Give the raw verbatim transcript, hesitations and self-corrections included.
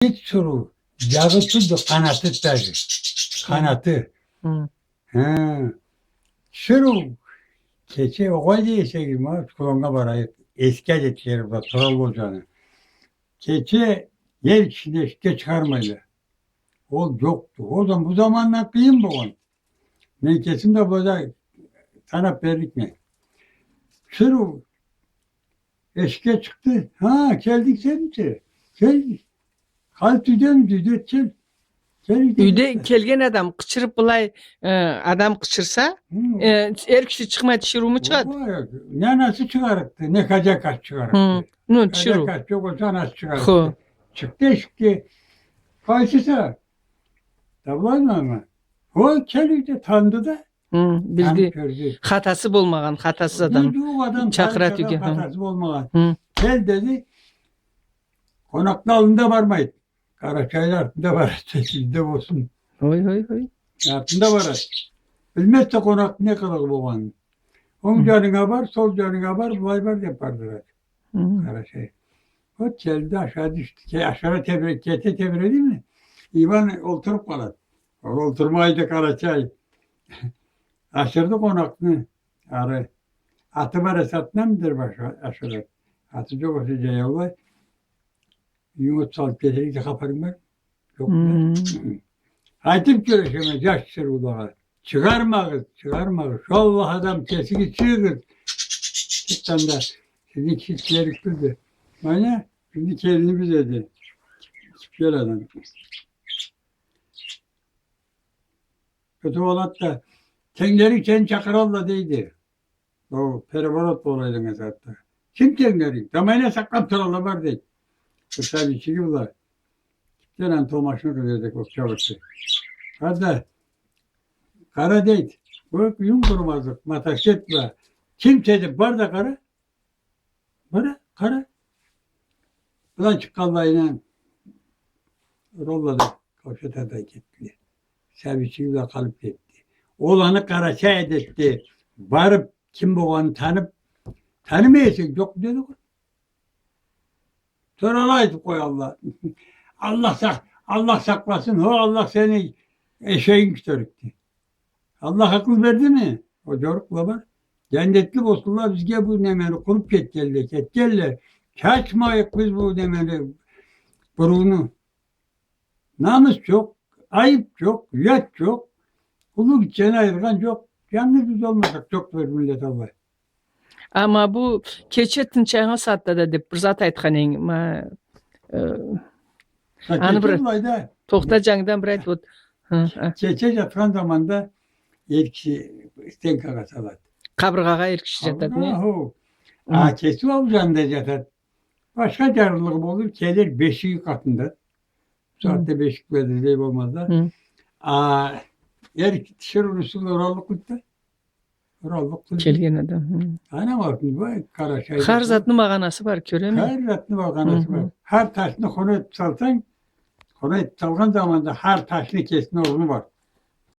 Ит тиширыу, джагъы тюлдю, къанаты даже. Къанаты. Хы. Хы. Тиширыу, кече огъай дей эсегиз, ма, Учкуланнга барайыкъ. Эски адетлери бла, Туралы Ходжаны. Кече эр кишини эшикге чыгъармайла. Ол джокъду. Ол зам-, бу замандан къыйын болгъан. Мен кесим да былайда санаб берликме. Тиширыу эшикге чыкъды. Ха, келдинг сенмисе? Кел. Халит юйдемиди, юйде, кел. Кел, юйде. Юйде келген адам къычырыб былай, э, адам къычырса, хы, э, эр киши чыкъмай, тиширыуму чыгъады? Огъай, не анасы чыгъарыкъды, не хозяйкасы чыгъарыкъды. Хы. Ну, тиширыу. Хозяйкасы джокъ болса, анасы чыгъарыкъды. Хо. Чыкъды эшикге. Къайсыса? Да былаймы ама? О, кел, юйде, таныды да. Хы, билди. Таныб кёрдю. Хатасы болмагъан, хатасыз адам. Бир джууукъ адам, чакъырады юйге. Хы. Хатасы болмагъан. Хы. Кел, деди. Къонакъны аллында бармайды. Къарачайны артында барады, юйде болсун. Ой, ой, ой. Артында барады. Билмезсе къонакъны не къылыгъы болгъанын. Онг, хы, джанынга бар, сол джанынга бар, былай бар деб бардырады. Хы. Къарачай. Вот келди, ашады, ичди. Ке-, ашыра тебре-, кете тебредими? Иван олтуруб къалады. Ол олтурмайды, Къарачай. Ашырды къонакъны. Ары. Аты бар эсе, атынамыдыр башы ашырады. Аты джокъ эсе, джаяулай. Юйюнге салыб кетерик да хапарынг бар. Джокъ да. Хы. Айтыб кюрешеме джаш тиширыулагъа. Чыгъармагъыз, чыгъармагъыз. Шо Аллах адам кесигиз чыгъыгъыз. Анда сизни киши тилерик билди. Мана, бизни келинибиз эди. Тюпкел адам. Кётюб алады да, тенглеринг сени чакъыралла, дейди. Ол переворот болайдынгы затда. Ким тенглеринг? Да майна сакълаб туралла, бар, дейди. Бир сабийчиги бла. Кимден аны томашны къызы эди, окъча башчы. Бар да, къара, дейди. Бу юн къурумазлыкъ, маташет бла. Ким дедим, бар да къара. Бар, къара. Былай чыкъгъанлайына, роллада каушатардай кетдиле. Сабийчиги бла къалыб кетди. Ол аны къарачай адетде барыб, ким болгъанын таныб, танымай эсенг, джокъ деди гъой. Сора алай айтыб къоялла. Аллах сакъ-, Аллах сакъласын, хо, Аллах сени эшегинг кётерикди. Аллах акъыл бердими? Ол джорукъла бар. Джандетли болсунла, бизге бу немени къуруб кетгенле, кетгенле. Чачмайыкъ биз бу немени, бурууну. Намыс джокъ, айыб джокъ, уят джокъ. Уллу гитчени айыргъан джокъ. Джангыз биз болмасакъ, джокъду бир миллет аллай. Амма бу кече тынчайгъан сагъатда да деб бир зат айтхан эдинг, ма, э, ха, аны бир кече былайда. Тохта, джангыдан бир айт, вот. Хы, хы. Кече джатхан заманда эр киши стенкагъа салады. Къабыргъагъа эр киши джатады, не? Къабыргъагъа, хо. Хы. А кеси ол джанында джатады. Башха джарлылыгъы болур, келир бешиги къатында. Бусагъатда бешик бла да зат болмаз да. Хы. А эр тиширыуну юсюне ораллыкъ да. Ораллыкъ да. Келген адам. Хы. Ана бакъ, былай къарачай. Хар затны магъанасы бар, кёреме. Хар затны магъанасы бар. Хы, хы. Хар ташны хону этиб салсанг, хону этиб салгъан заманда хар ташны кесини орну бар.